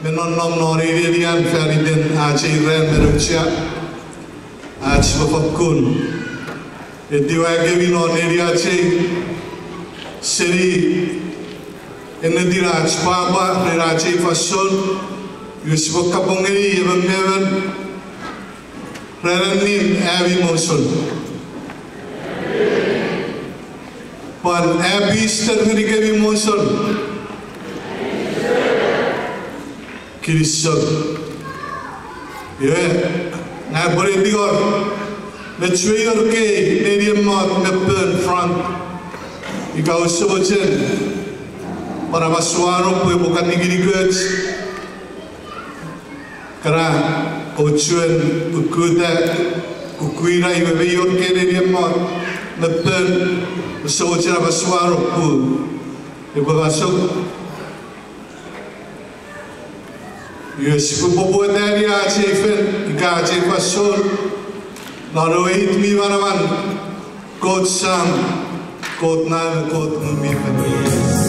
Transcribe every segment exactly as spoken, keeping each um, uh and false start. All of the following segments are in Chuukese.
me nonnom non ei nenian fan iten ach ei ran me nouch, ach sipwe fakkun etiwa kemi non neniachei seni ennetin ach pwapwa ren ach ei fansoun, iwe sipwe kapong ngeni emon me emon ren annim ami monson. Pwan Happy Easter ngenikemi monson. Kinisou. Iwe, ngang upwene tingor me chuen wor ekkei nenien mot me pon front, ika ouse mochen pwan apasuano pwe epwe kan nikinikoch, kana, oua chuen ukuta, ukuta iwe mei wor ekkei nenien mot me pon, ouse mochen apasuano pwe epwe masou. Iwe sipwe poputa ngeni ach ei fen ika ach ei fansoun non ewe it mi manaman, Kot Sam, Kot Nau, Kot Ngun mi Fel.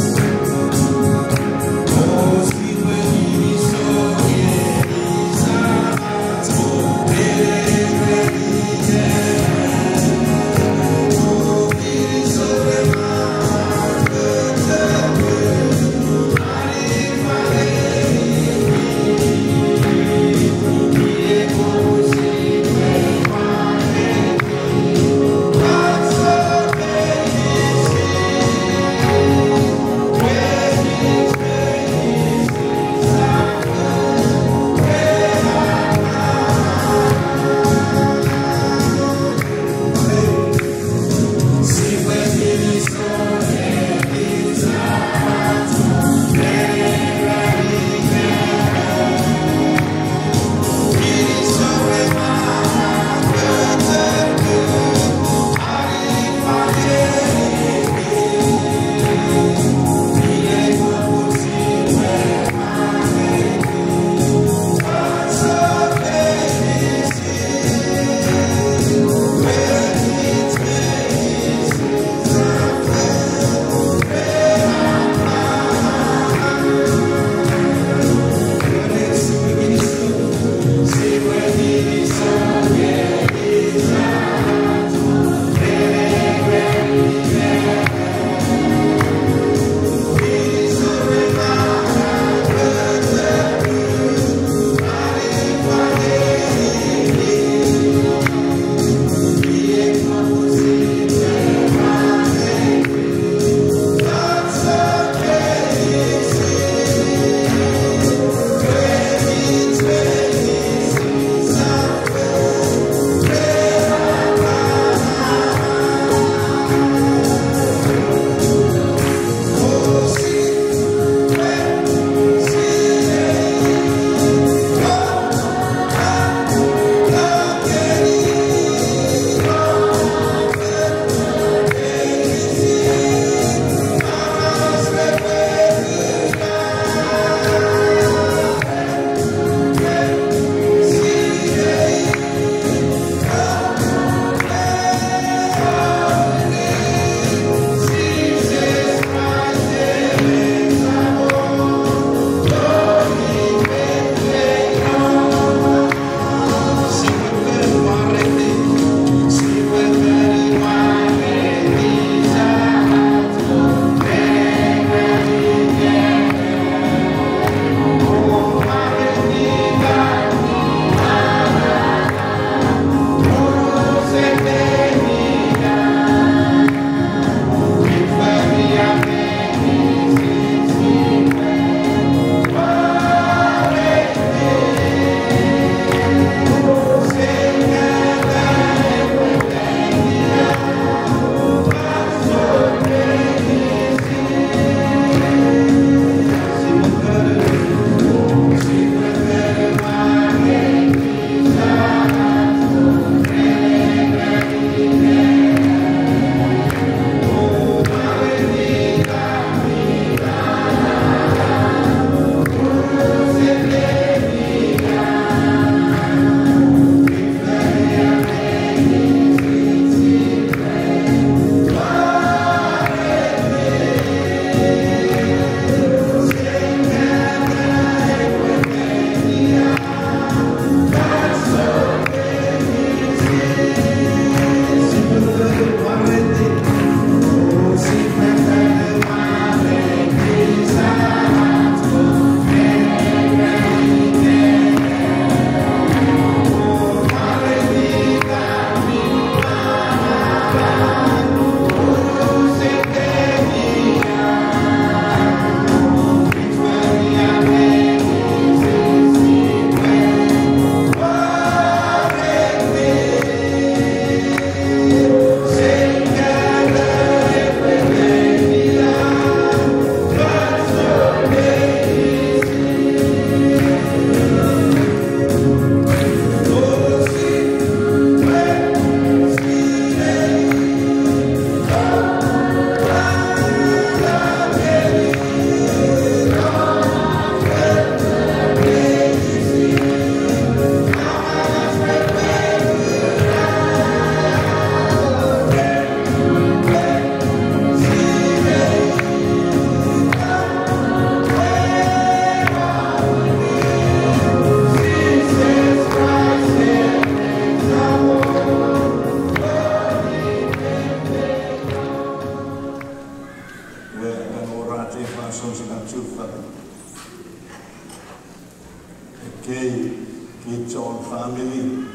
Ei, kich chon family,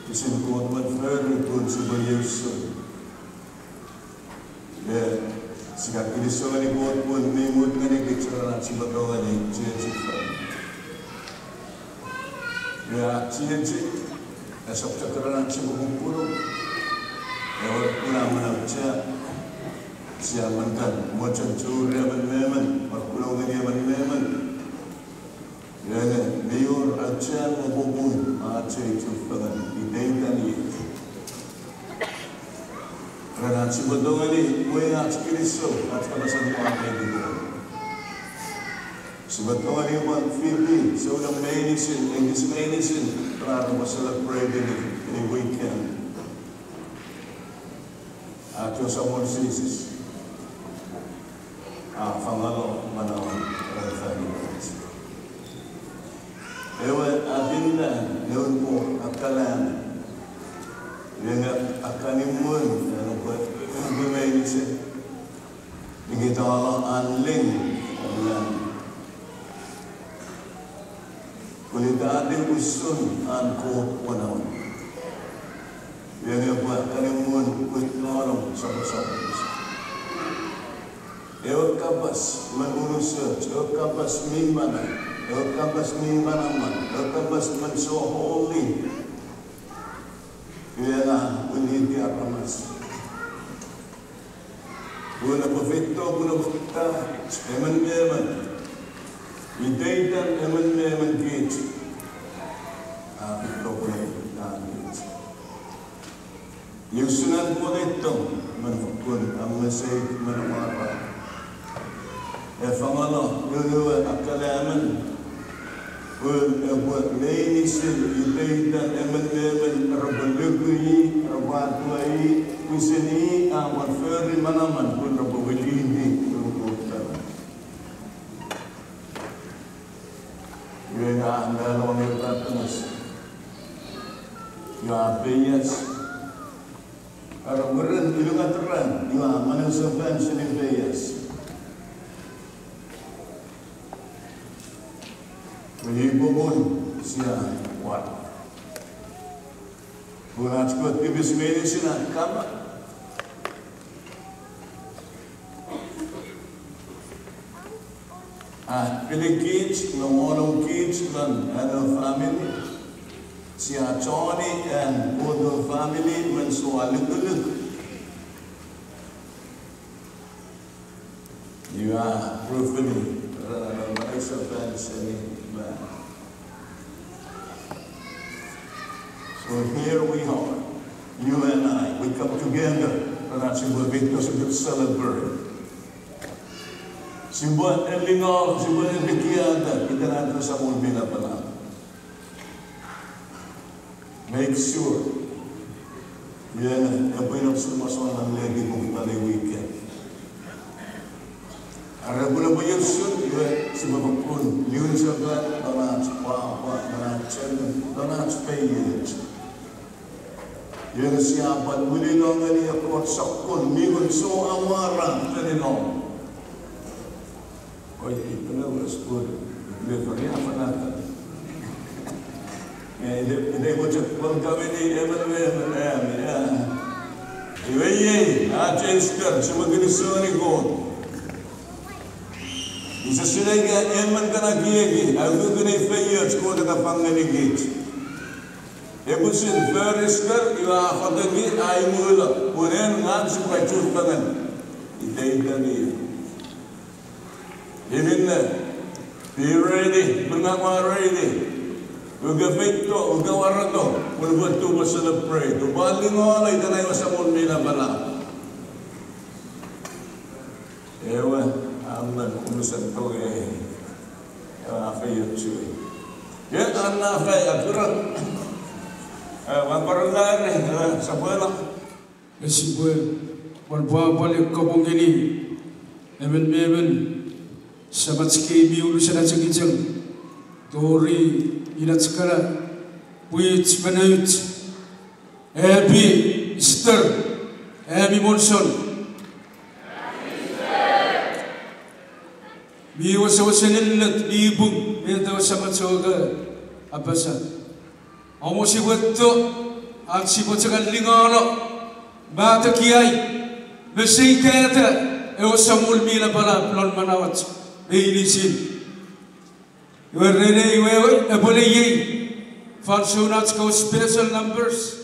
pwisin Kot men fori pun sipwe ieusun. Iwe, sia kinisou ngeni Kot pun mi mut ngeni kich ren ach sipwe tongeni chiechi fengen. Iwe, ach chiechi esap chok ren ach sipwe pupunu. Ewe kuna manau cha, sia men kan mochen churi emon me emon, pwan kuna ngeni emon me emon. Iwe, mi wor auchean me popun ach ei chufengen iteitan ier. Ren ach sipwe tongeni weri ach kinisou, ach kapasen mwareiti Kot. Sipwe tongeni pwan fiti souneng meinisin, ekis meinisin, ren ach sipwe celebrate-ini ei weekend. Ach we Samon Jises a fangalo manauan ren fan itach. Ewe a tinna noun Kot akkalan, iwe nge a kan imwen an epwe, epwe meinisin, nikitalo an ling, an ling. Kulita ate usun an Kot manauan. Iwe nge epwe kan imwen kulita nonnom soposopono. Ewe kapas mi unusoch, ewe kapas mi manau, ewe kapas mi manaman, ewe kapas mi so holy. Iwe a winiti aramas. Pun epwe feito pun epwe kutta emon me emon. Iteitan emon me emon kich. A feito pun epwe kutta kich. Iei usun an Kot ei tong, men fokkun a mesei, men amwarar. E fangalo noun we akkalemon, pun epwe meinisin iteitan emon me emon repwe luku i, repwe atuai, pwisin i a pwan fori manaman pun repwe wiliti pun Kot. Iwe a mano ne papatais. Iwe a peias. Are mwirin ilungat ran, iwe a manausefan seni peias. Iwe popun sia war. Pun ach Kot tipis meinisin a kama. A pilikich me ngonukich non an family. Sia choni an Kot family men soa lukuluk. Iwe a prufini ren an manausefan seni ma. So here we are, you and I, we come together, ren ach sipwe feito sipwe celebrate. Sipwe elingol, sipwe epikiata iten ach we Samon mi Lapalap. Make sure. Iwe epwe ina usun masoan leki pokiten ei weekend. Are pun epwe usun, iwe sipwe fokkun liwinsefan non ach pwapwa, non ach chenin, non ach feioch. Iwe sia pwan winino ngeni ekkoch sokkun mi wor so amwarar fenino. Oi, ipene wes pun, me fori afanata. Eh, ite, ite mochen welcome-ini emon me emon, eh, eh. Iwe iei, ach Easter, sipwe kinisou ngeni Kot. Ise sinei ika emon kana ekieki, a ukukun ei feioch Kot a fang ngenikich. Epwe usun fori Easter, iwe a fatoki, a imulo, pun en ngang sipwe chufengen iteitan ier. Iwe, be ready, pun ngang ua ready. Ua feito, ua wareto, pun upwe tupwe celebrate, upwe lingolo iten ai we Samon mi Lapalap. Ewe, amen, unusen tongei. Ewe, a feioch. Iwe, an na fai, a kura. Eh, wan parallel, eh, sapwela. Sipwe pwan pwapwa ne kapong ngeni emon me emon, samach kei mi unusen achengicheng, tori inach kana, pwich me nouch. Happy Easter. Happy Monson. Mi wesewesen ennet, mi pung, met ewe Samach we a apasa. Amo sipwe etto, ach sipwe chok alingano, mata kiai, me seikata ewe Samol mi lapalap lon manauach meinisin. Iwe ren ei, iwe, epwe le iei fansoun ach kewe special numbers.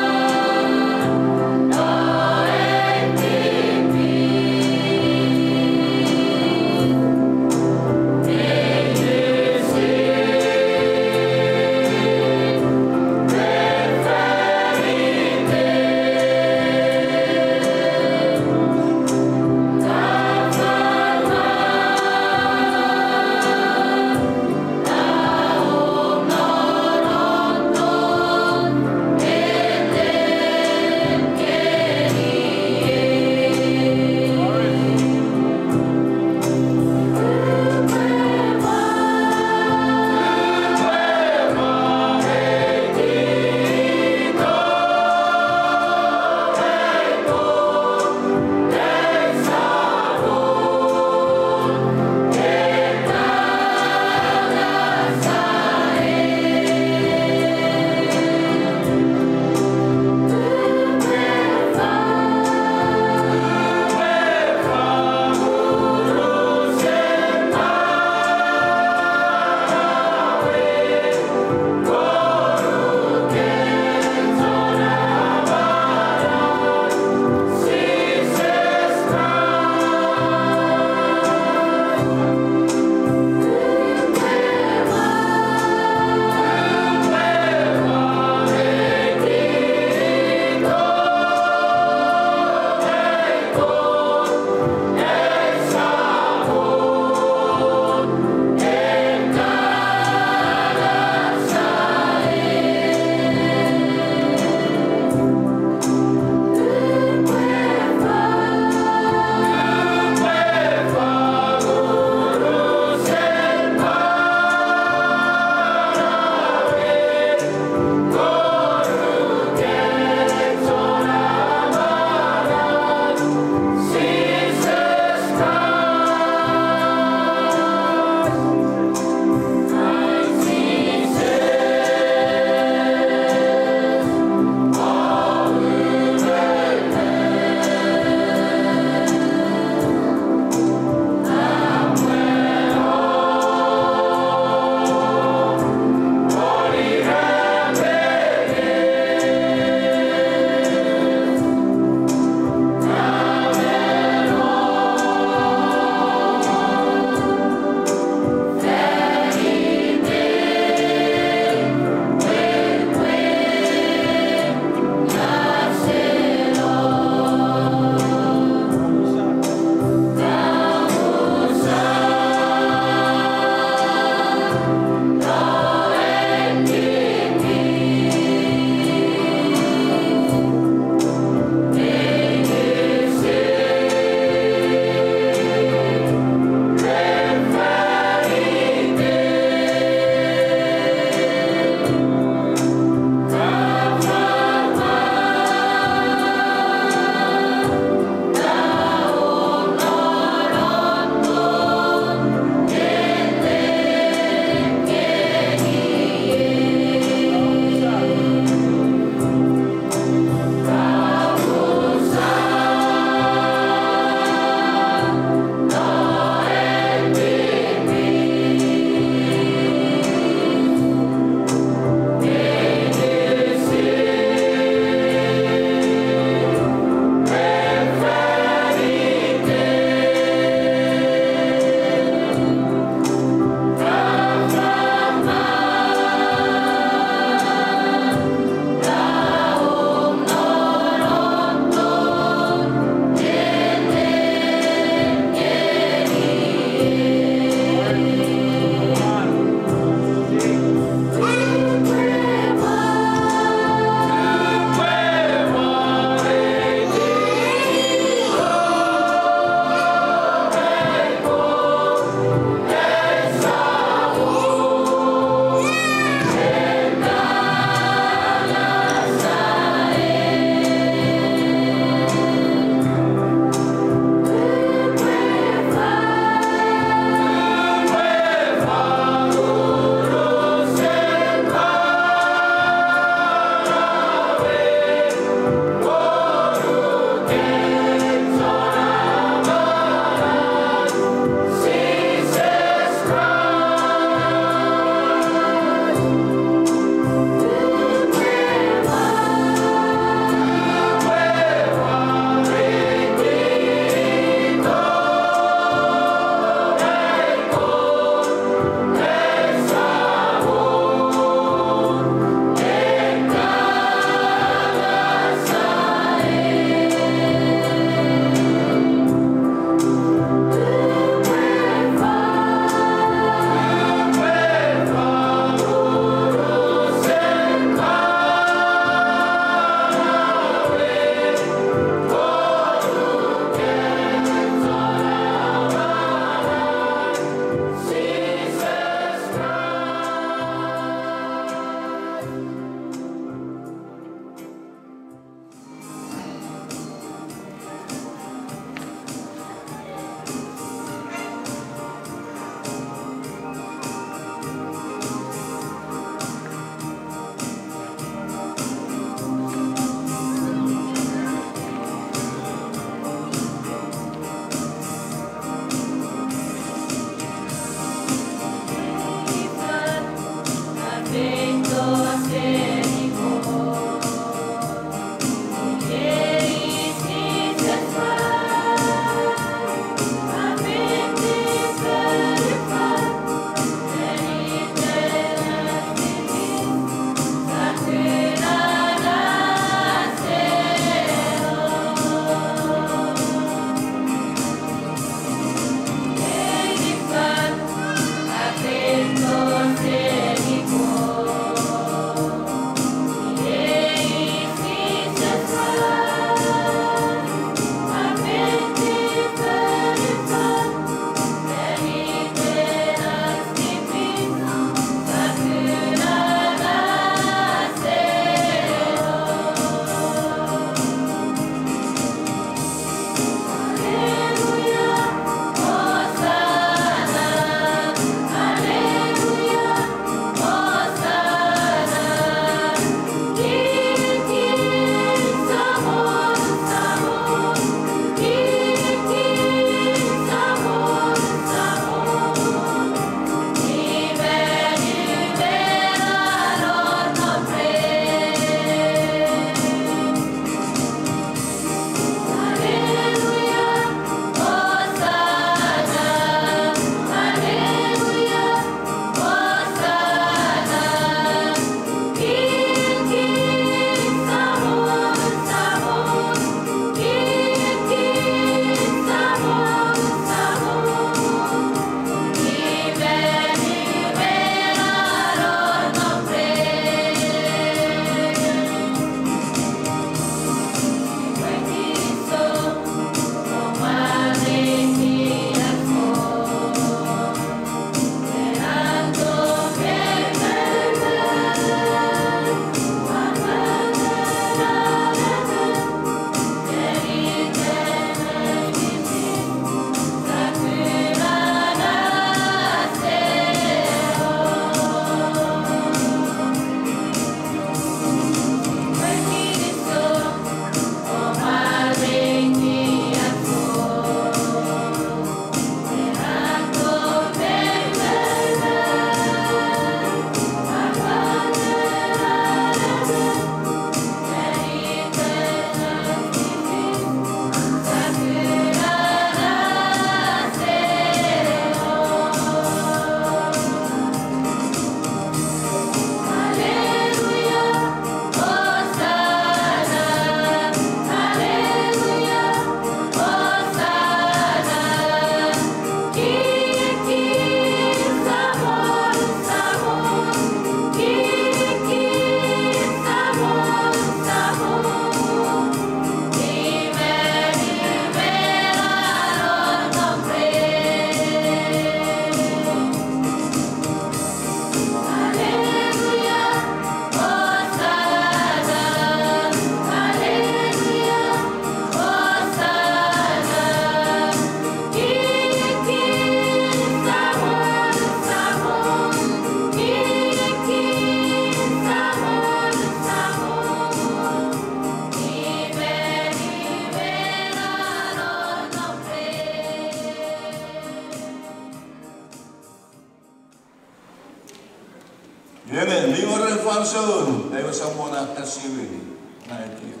Iwe nge mi wor ew fansoun, ewe Samon a kan siwini, na ekiek.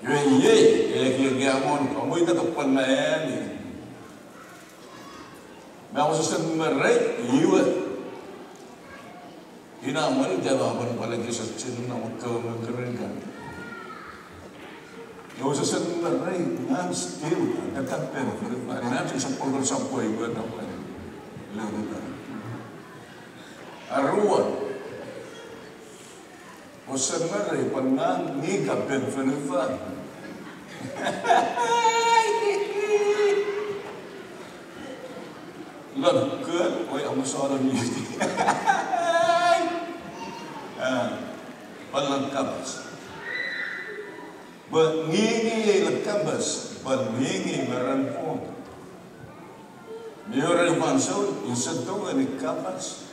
Iwe iei, ekiek a mon, amwo ita topwan na ani. Me a wesesen me rei, iwe. Ina mwen ita a pwan pwal ekis chen na mwo kewe me keren kan. Iwe wesesen me rei, ngang still, a kan pen, ina chen sopwolon sopwoi iwe na pwan. Leluta. Arua. Wesesen me rei pwan ngang nge ika pen fonufan. Lon kol, oi, amo solo ni. Ah, pwan lon kapas. Pwe ngingi ei lon kapas, pwe ngingi me ren Kot. Mi wor ew fansoun, ise tongeni kapas.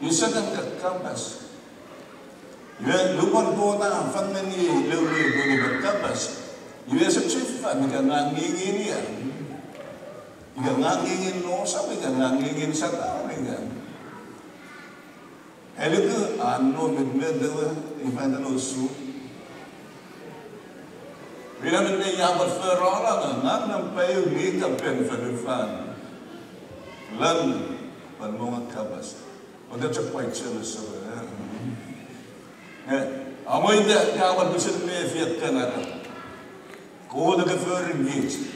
Ise kan ka kapas. Iwe lupwen Kot a fangeni lewe pwe ni ka kapas. Iwe ese chifan ika ngang ngingin ia. Ika ngang ngingin nosap, ika ngang ngingin satan, ika. Eluku a no met met ewe, ifa ita no su. Ina minne ia pwan forola ngang, ngang nang paiu nge ika pen fonufan. Lon, pwan mongo kapas. Oda chok pwan jealous ewe, eh. Eh, amwo ita ka pwan pwisin mefi ekkana. Kot eke fori kich.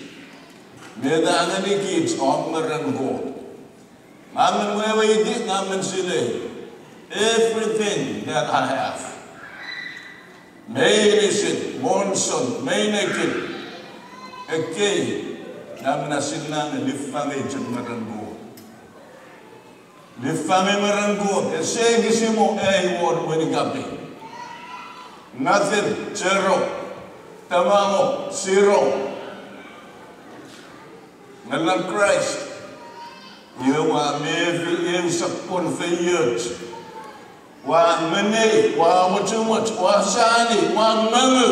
Met a ngeni kich om me ren Kot. Ngang men weweiti, ngang men silei. Everything that I have. Mei inisin, monson, mei nekin. Ekkei, ngang men asinna nge liffangei chok me ren Kot. Liffangei me ren Kot, ese ekis mo ei wor weni kapi. Nothing, zero. Tamamo, zero. Nge lon Kraist, iwe ua mefi eu sokkun feioch. Ua ngenei, ua mochomoch, ua sani, ua ngongu.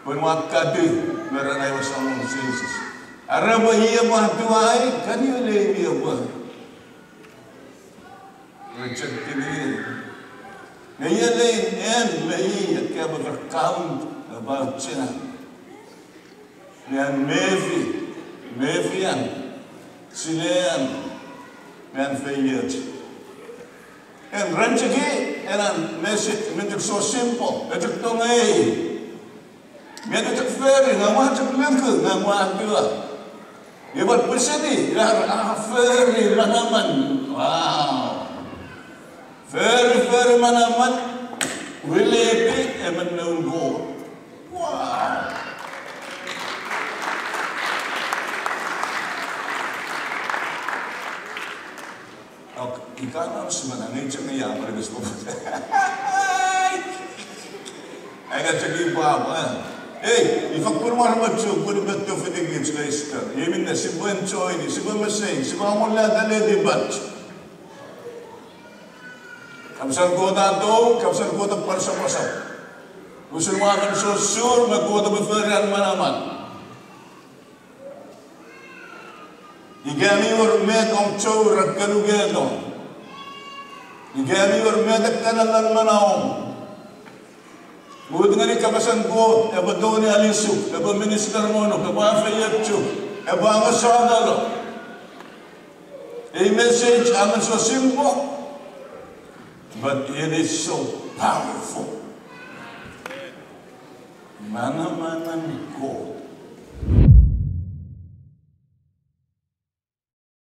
Pwe ua katu me ren ewe Samon Jises. Are pwe iei ua tuai, kan iei lei mi epwe rejectini. Nge iei lei en me i ekkewe epwe count about chena. Nge an mefi, mefi an, silean, me an feioch. En ren chok i, ena message, mi chok so simple, e chok tongei. Mi chok fori, ngang ua chok nuku, ngang ua etiwa. Iwe pwan pwisin i, a fori manaman. Wow. Fori, fori manaman, wiliti emon noun Kot. Wow. Ok, ika non simen angei chok nge ia pwan ekis poput. Aika chok i pwapwa, eh. Ei, ifa pun war mo chu pun betto fiti kich Easter. Iei minne sipwe enjoy, sipwe mesei, sipwe amolata leti batch. Kapasen Kot a tou, kapasen Kot a pwan sapasap. Usun ua fen so sur me Kot epwe fori an manaman. Ika mi wor met om chou ra kaluketo. Ika mi wor met ekkana lon manauom. Mut ngeni kapasen Kot, epwe tongeni alisuk, epwe minister ngonuk, epwe afeiochuk, epwe angasano. Ei message a men so simple, but it is so powerful. Manamanan Kot.